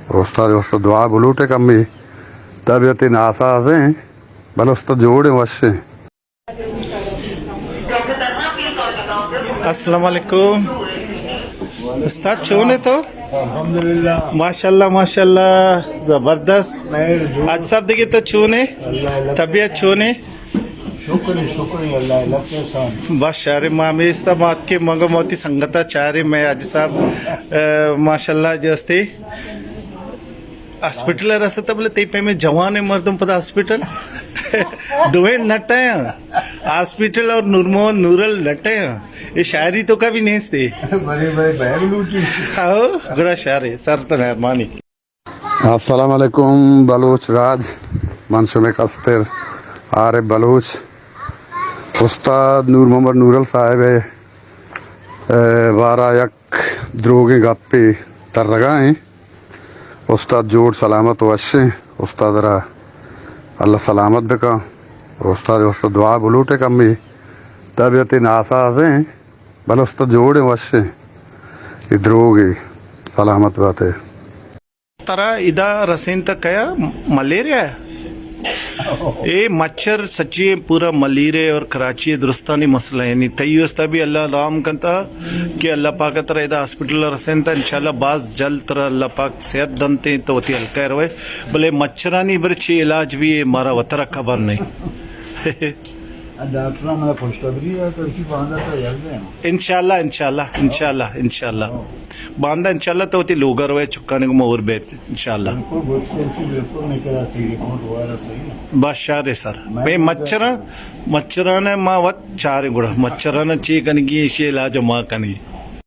استاد واسطہ دعا بلوٹے کمی، طبیعت ناساز ہیں، بل استاد جوڑ ہیں، وش ہیں۔ السلام علیکم۔ استاد چون ہے تو؟ الحمدللہ۔ ماشاءاللہ، ماشاءاللہ، زبردست۔ حاج صاحب دیکھیے تو چون ہے؟ اللہ، اللہ۔ طبیعت چون ہے؟ شکر ہے، شکر ہے، اللہ، اللہ کے احسان۔ بس شارے ما ہمیشہ بات کے منگو موتی سنگتا چارے میں حاج صاحب، اے، ماشاءاللہ جو استے ہاسپٹل ءَ رستا، بلے تئی پیمیں جوانیں مردم پدا ہاسپٹل۔ دوئیں نٹے ہیں، ہاسپٹل اور نور محمد نورل نٹے ہیں۔ یہ شاعری تو کبھی نہیں تھی۔ بڑے بڑے بہر لوٹی۔ آؤ، گڑا شارے، سر تو مہربانی۔ السلام علیکم بلوچ راج، من شمے کستر عارف بلوچ۔ استاد نور محمد نورل صاحب ءِ، اے، بارہ یک دروگیں گپے ترگا ایں۔ استاد جوڑ سلامت وش ایں۔ استاد را اللہ سلامت بکا۔ استاد واسطہ دعا بلوٹے کمی، طبیعت ناساز ایں، بل استاد جوڑ ایں، وش ایں۔ یہ دروگ ایں، سلامت باتے۔ ترا ادا رسینتگ کیا؟ ملیریا؟ اے مچھر سچی پورا ملیرے اور کراچی درستانی مسئلہ ہے، یعنی تئی واسطہ بھی اللہ رحم کنتا کہ اللہ پاک ترا ادا ہاسپٹل رسینتا، انشاءاللہ باز جلد ترا اللہ پاک صحت دنتے تو وتی ہلکا روے، بلے مچھرانی برچی علاج بھی ہے، مارا وترا خبر نہیں۔ ڈاکٹر ہمارا خوشخبری ہے تو اسی باندا تو یاد ہے۔ انشاءاللہ، انشاءاللہ، انشاءاللہ، انشاءاللہ۔ باندا انشاءاللہ تو وتی لوگا روئے چکانے کو مور بیت انشاءاللہ۔ بالکل، بالکل، بالکل نہیں کرا تھی، رپورٹ وغیرہ صحیح ہے۔ بس شار ہے سر۔ میں میں مچھراں، مچھراں نے ما وت چارے گڑا۔ مچھراں چی کنگی، ایشی علاج ما کنگی۔